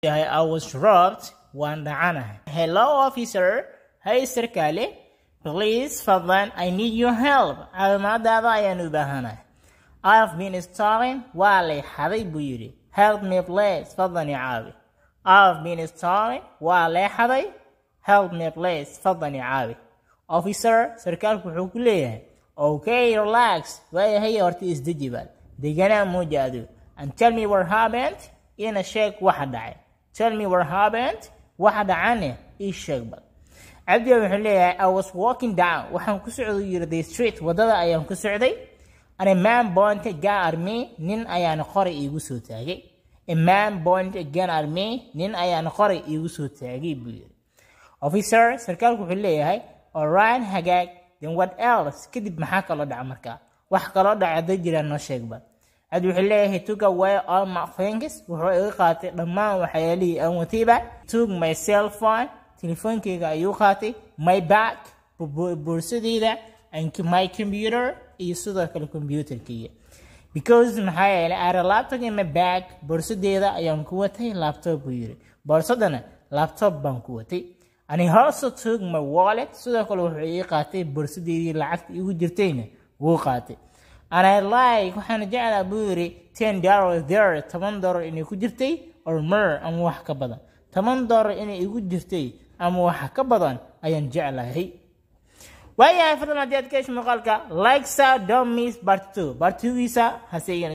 Leeyahay, "I was robbed," waan dhacanahay. "Hello, officer," hay sarkaale. "Please," fadlan, "I need your help," caawimaadaada ayaan u baahanahay. "I have been stolen," waa lay xaday buu yidhi. "Help me, please," fadlan i caawi. "I have been stolen," waa lay xaday. "Help me, please," fadlan i caawi. Officer, sarkaalku wuxuu ku leeyahay, "Okay, relax," waayahay, horta isdeji baal, deganaa muuja adigu. "And tell me what happened," ina sheeg waxa dhacay. "Tell me what happened," waxa dhacane ii sheeg bal. Cabdi wuxuu leeyahay, "I was walking down," waxaan ku socday yiri, "the street," wadada ayaan ku socday. "And a man pointed gun at me," nin ayaana qoray iigu soo taagay. "A man pointed gun at me," nin ayaana qoray iigu soo taagay buu yiri. Officer, sarkaalku wuxuu leeyahay, "Alright," hagaag. "Then what else?" Kadib maxaa kaloo dhaca markaa? Wax kaloo dhaca hadday jiraan noo sheegba. Cabdi wuxuu leeyahay, "Took away all my things," wuxuu iga qaatay dhammaan waxyaalihii aan watayba. "Took my cell phone," telefoonkeyga ayuu qaatay, "my bag," boorsadeyda, "and my computer," iyo sidoo kale computerkeyga. "Because," maxaa yeelay, "I had a laptop in my bag," boorsadeeda ayaan ku watay laptop buu yiri, boorsadana laptop baan ku watay. "And he also took my wallet," sidoo kale wuxuu ii qaatay boorsadeedii lacagta igu jirtayna wuu qaatay. "And I like," waxaan jeclaa buu yiri, "$10 there," $10 inay ku jirtay, "or more," ama wax ka badan. $10 inay igu jirtay ama wax ka badan ayaan jeclahay. Waayahay, fadlan haddii aad ka hesho muuqaalka, like sa. Don't miss part two, part two-giisa hase.